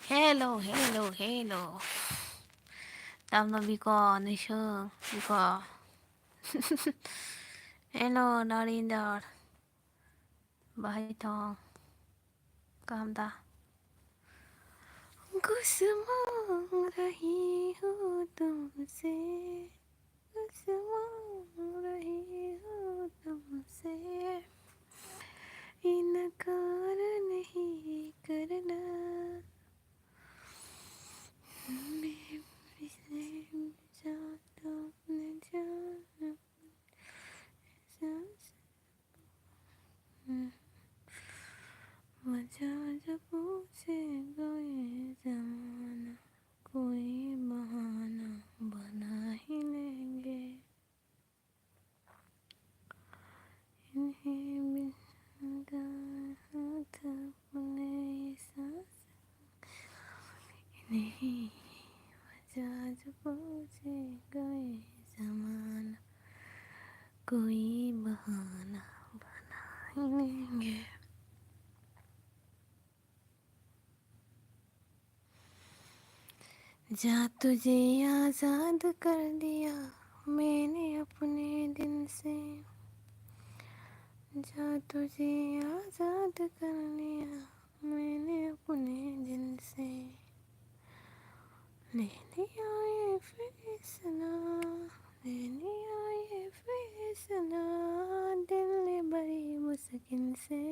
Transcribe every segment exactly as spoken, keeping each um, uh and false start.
Hello, hello, hello. Tamno biko, nwisung biko. Hello, Narinder. Bahai thong. Kaham da? Gusmang rahi hu tumse. Gusmang rahi hu tumse. Inkar nahi karna. Memories mein jaan to apne jaan. मजा जो पूछेगा ये जमाना, कोई बहाना बना ही लेंगे। इन्हें बिछड़ा हाथ अपने ये सांस, इन्हें मजा जो पूछेगा ये जमाना, कोई बहाना बना ही लेंगे। जा तुझे आजाद कर दिया मैंने अपने दिल से, जा तुझे आजाद कर दिया मैंने अपने दिल से। ले लिया ये फैसला, ले लिया ये फैसला, दिल ने बड़ी मुश्किल से।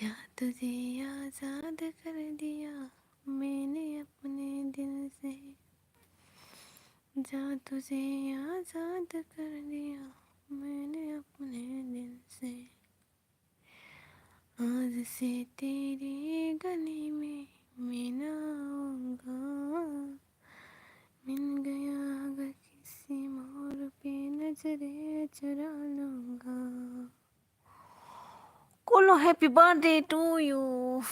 जा तुझे आजाद कर दिया मैंने अपने दिल से, जा तुझे आजाद कर दिया मैंने अपने दिल से। आज से तेरी गली में मैं ना आऊंगा, मिल गया अगर किसी मोड़ पे नजरे चुरा लूंगा। Kolo, happy birthday to you.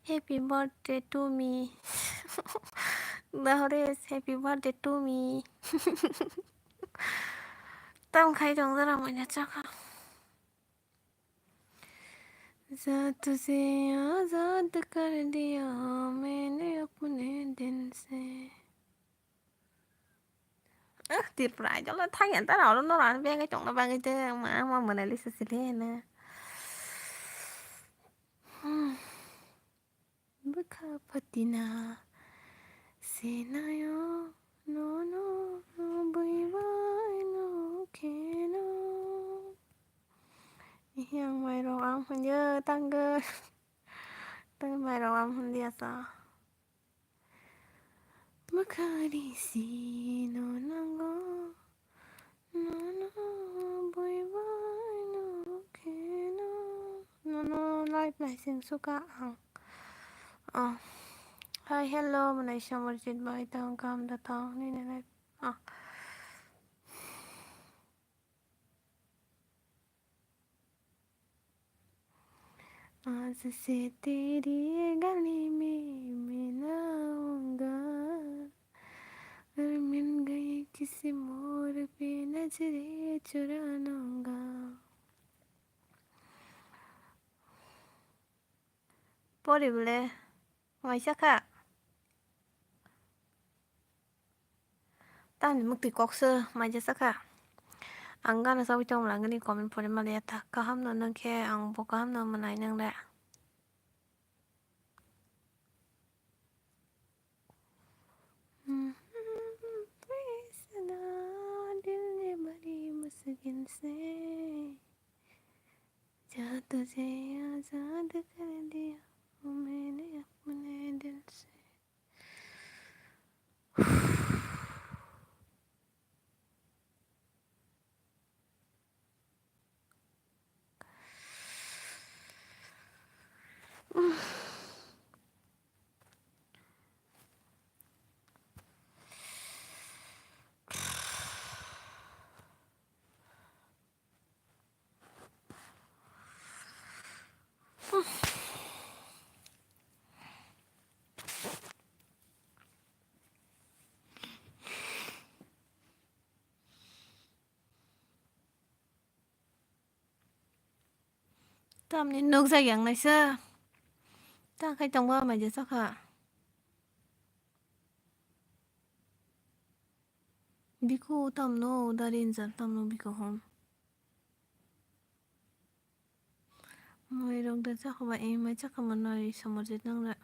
Happy birthday to me. Dahores, happy birthday to me. Tam khai tong dara manya chakha. जा तुझे आजाद कर दिया मैंने अपने दिल से। Ah, Tripura, jolo thangya tara oro norok ani bagwi tongna bagwi de ma ma mwnai lisa sile na. Hmm. Bwkha phatina senayo nono bui bai no kheno. Ihi ang mairok ang hwnyo tangwi. Tei mairok ang hwnliya sa. Bwkha risi no nango. Nono bui bai no kheno. Nono live naising suka ang. Oh. Hi, hello, mwnai Samarjit bai tong kam da tong nini live. Oh. आज से तेरी गली में मैं ना आऊंगा, अगर मिल गए किसी मोड़ पे नजरे चुरा लूंगा। Pori bole. Maisa kha. Tamni mukti kokse maisa sakha. Ang gana sawi tong langani comment pore maliya ta. Kaham no nang khe ang bo kaham no manai nang le. दिल ने बड़ी मुश्किल से जा तुझे आजाद कर दिया मैंने अपने दिल से। Tamni nukjak yang naisa. Ta khai tongba mai je chakha. Biko tamno da ranger tamno biko hom. Moi rok da chakha ba, eh, mai chakha ma nari somorjit nangra.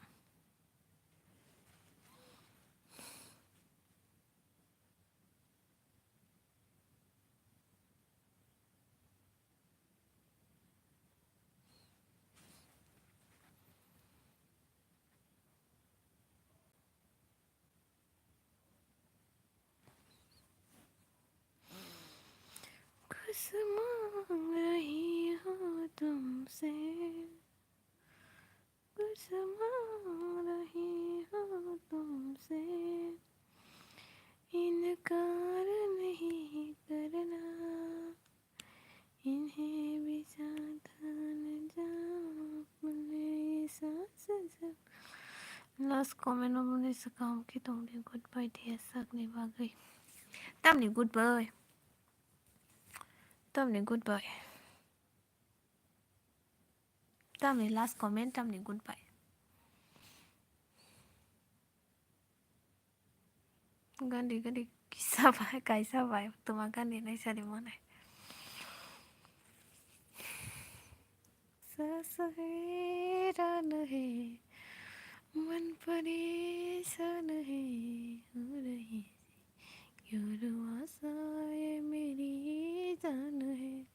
खुश मांग रही हूँ तुमसे, खुश मांग रही हूँ तुमसे, इनकार नहीं करना। इन्हें भी साथ न जाओ, अपने सांस जब. Last comment obo ni swkang khe tongdi, goodbye de sakni bagwi. Tamni goodbye? Tamni goodbye? Tamni last comment, tamni goodbye? Gandhi, Gandhi, kisa bai, kaisa bai, tuma Gandhi nai sari mane. Sa sahera nahi, man paresan hai, ho rahi si, kyun asa ye meri jaan hai.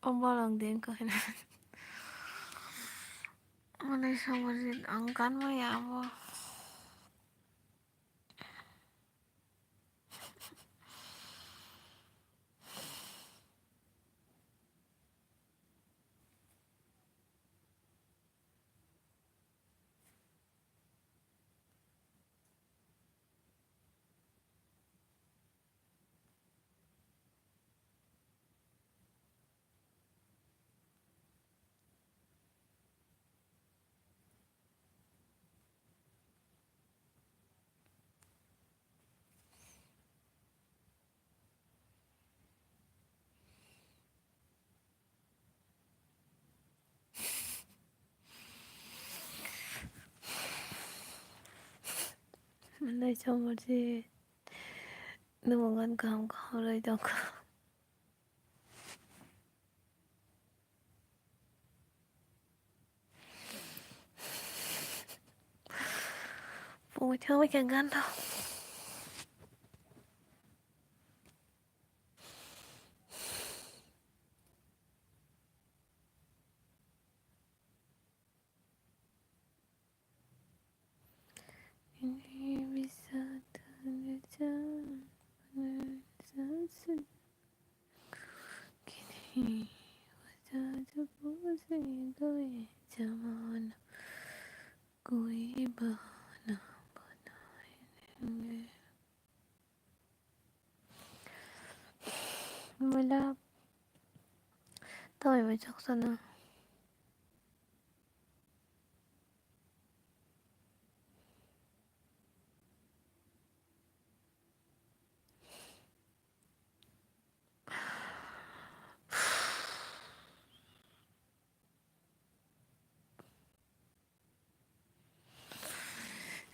O bolong din ko hina. Mane somorjit ang kan maya abo. Malai somorjit, nwng gan kaham kaham rai tongkha. Pungwi thangwi khe gan tong. Moila tawai bai choksa no.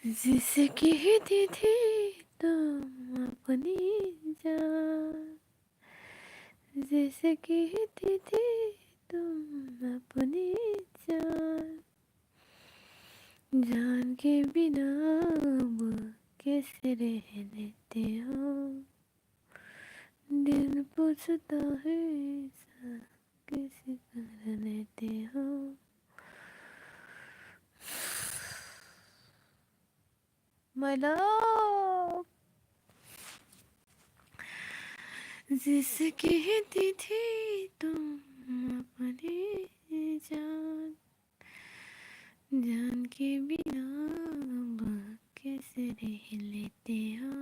जैसे कहती थी तुम अपनी जान, जैसे कहती थी तुम अपनी जान, जान के बिना अब कैसे रह लेते हो, दिल पूछता है ऐसा कैसे कर लेते हो. My love, जैसे कहती थी तुम अपनी जान, जान के बिना अब कैसे रह लेते हो.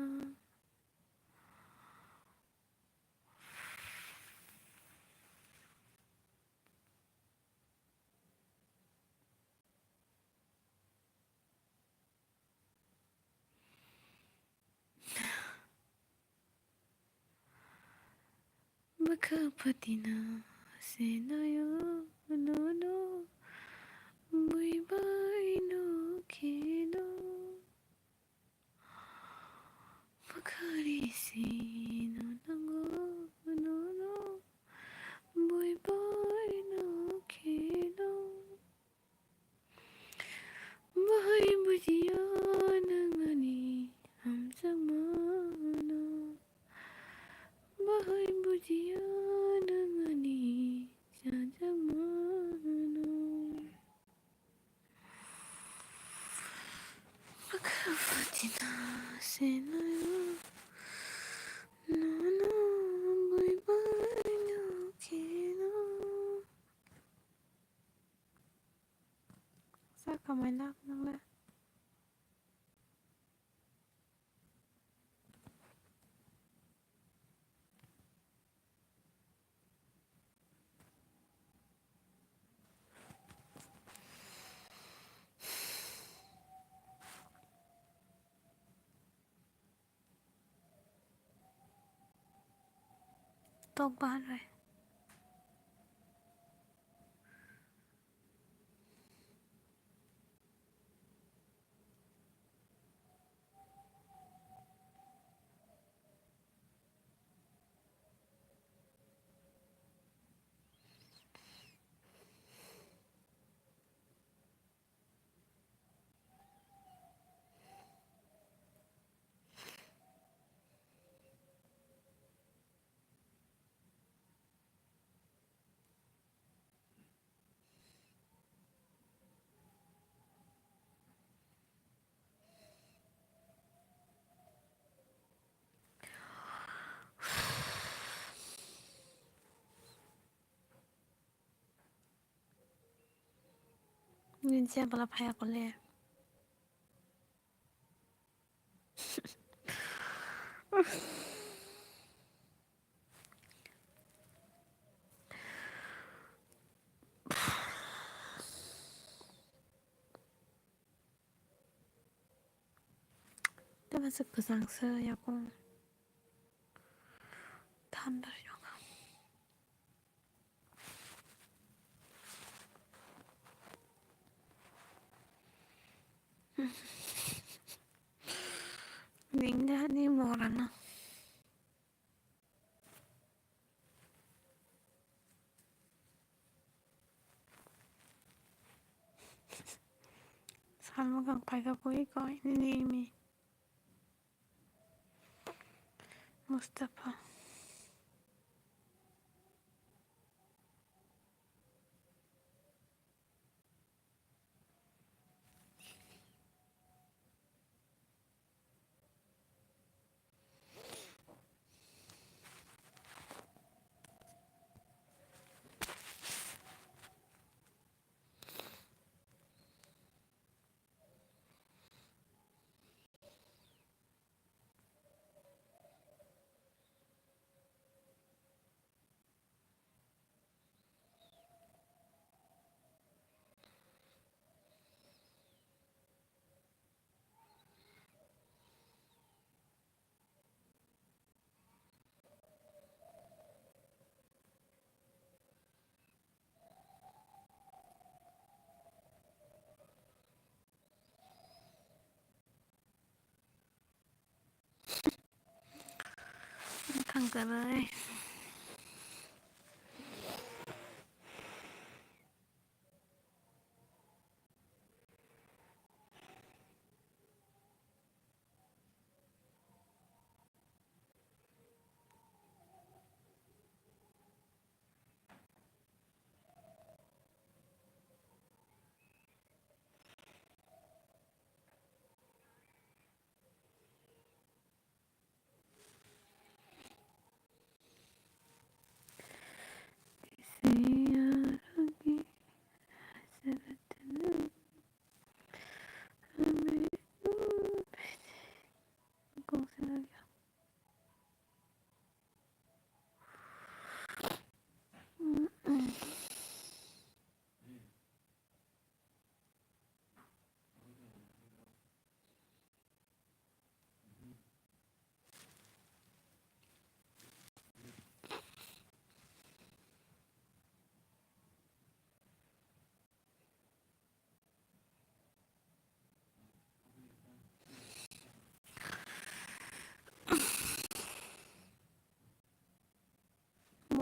Bwkha phatina se naio nono, bui bai no kheno. Bwkha ri se no nango nono, bui bai no kheno. Bahai bujiya nang ani hamjakmano. Bahai bujiya nang ani chajakmano. Bwkha phatina se naio nono, bui bai no kheno. Sa kamai lak nang le. Tok bahan rai. Nini je bwla phaiya kole. Tei masa kwchangsa yakung thanda riyokha. Ningda ni morana. Salmwkang paikha koi koi nini imi. Mustafa. Thangkha bai.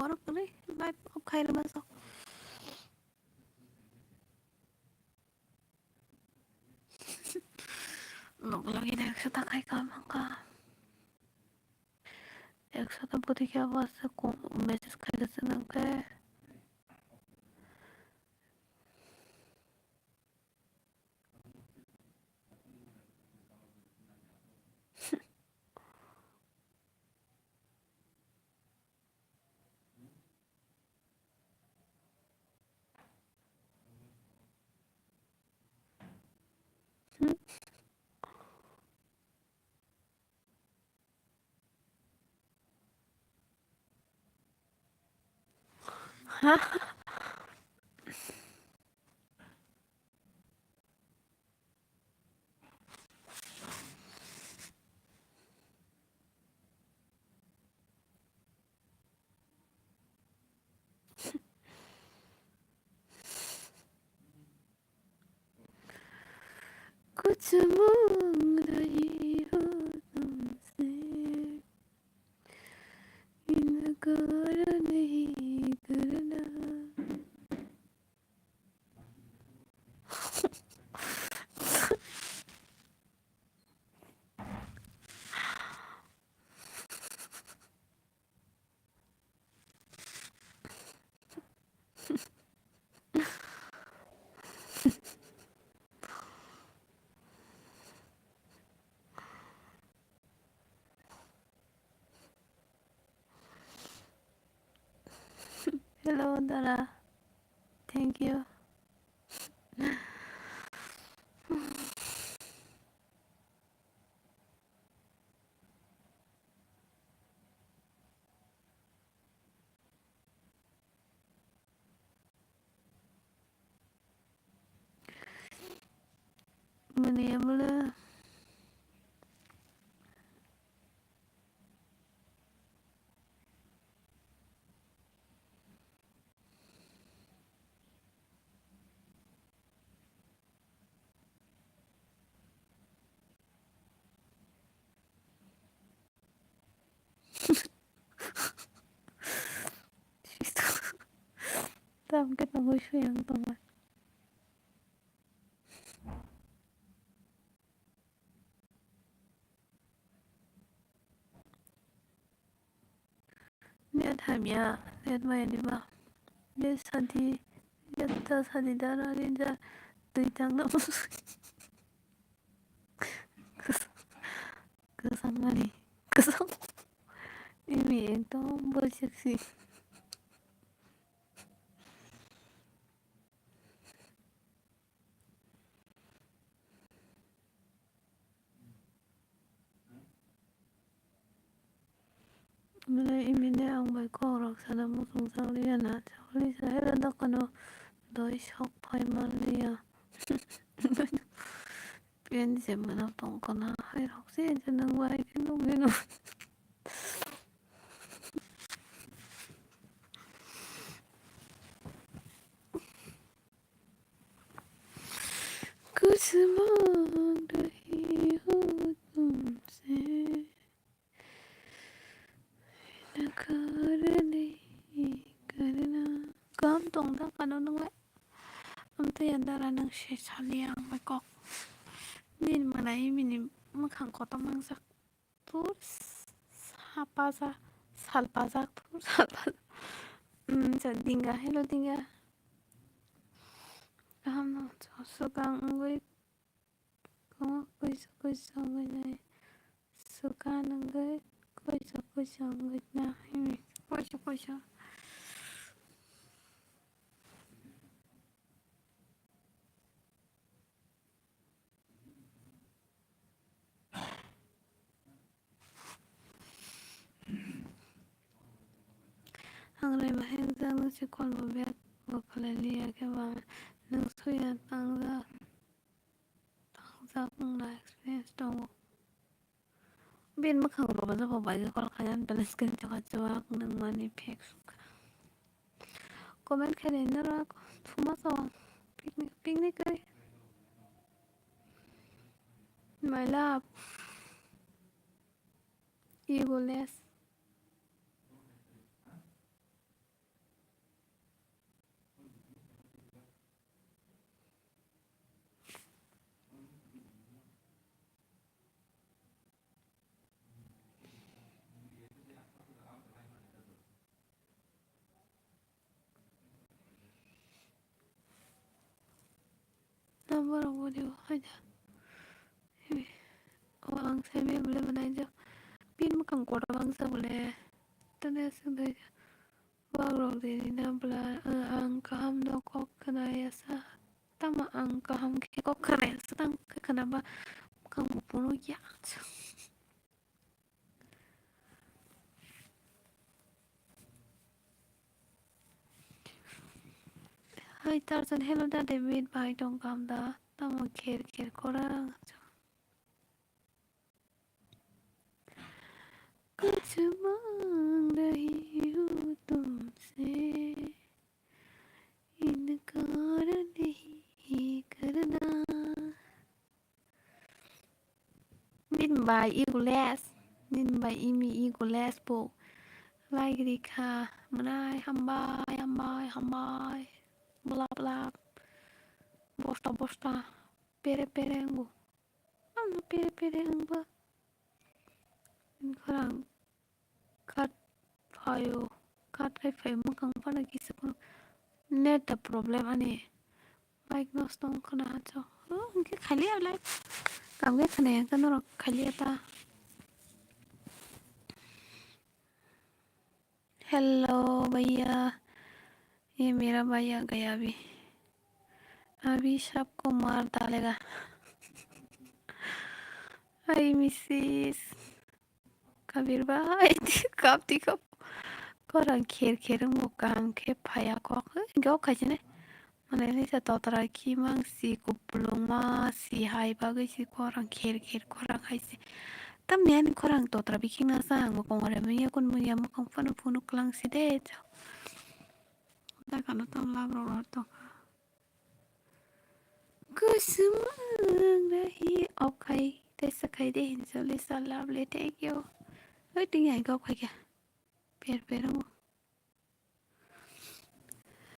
Oro kwrwi live off khai rwma sok. Nok lagi da ekso ta khai ka mangka. Ekso ta bwtwi khe abo se ko message khai rwswk nang khe. Kuchumung rahi ho tumse, inkar nahi karna. Hello, Dara. Thank you. Mani amla. Tam khe tongwi suyang tongma. Net hamya, net maya diba. Net sadi, net ta sadi dara rinja, twi tangna. Kwsang mani, kwsang. Imi ekdom bwswk si. Mane imine ang bai kok rok sana muchung chakliya na, chakli sa hera dokano doi sok phai manliya. Pen je mano tongkona hai rok se je nang bai khe nugwi nung. Kuchumung rahi ho tumse, inkar nahi karna. Kam tong da kano nung le. Amtwi andara nung se sali ang bai kok. Nini manai mini mwkhang kotor mangjak. Thur s-, sapajak, salpajak, thur salpajak. Hmm, sa dinga, hello dinga. Kaham no, so, swkang wngwi, kwma kuisa kuisa wngwi nai. Swkang wngwi, kuisa kuisa wngwi nai. Kuisa kuisa. Ang rema hwnjak, nwng se call bo back bo khlai liya khe ba nwng soya tangjak, tangjak wngna experience tongo. Bini mwkhang rw bwsa bo bai khe call khai ani balance kwrwi tongkha chuwak nwng mani fake sukha. Comment khaidi norok thuma sao picnic picnic kwrwi. My love. Ego less. number rok bo di o hai da. Hibi. O ang sai me bole manai jo. Pin mwkhang kotor bangsa bole. Tane aswk dai jo. Bak rok de ni na bwla, ang kaham no kok khna ya sa. Tamo ang kaham khe kok khna ya sa, tang khe khna ba mwkhang bo phunuk ya. Hai Tarjan, hello da David, bai tong kam da? Tamo kher kher kora. कुछ मांग रही हो तुमसे, इनकार नहीं करना। Bini bai egoles, bini bai imi egoles bo. Like rikha, mwnai hambai, hambai, hambai. Blap, blap. Bosta, bosta. Pere, pere wngbo. Ano pere, pere wngbo. Bini khorang. Kat phaio, kat khai phai mwkhang phano kisa phano net da problem ani. Mic nosto wng khna hachok. Oh, hwnkhe khaliya live. Kam khe khna ya khe norok khaliya ta. Hello भैया, ये मेरा भैया गया अभी। अभी सबको मार डालेगा। Hi, Missus Kabir bhai, kap di kap. Khorang kher kher wngbo kaham khe phaiya kok. Hwnkhe o khaisine. Mane lisa totra khi mang si kupulung ma si hai bagwi si khorang kher kher khorang hai se. Tamni ani khorang totra bikhing na sa ang bo kongore manya kun manya mwkhang phano phunuk klang si de. Dakano tam lab rok rok tongkha. Kuchuk mang rahi off khai tei sa khai de hinso lisa lovely, thank you. Oi ting hai gok khai khe. Per per mo.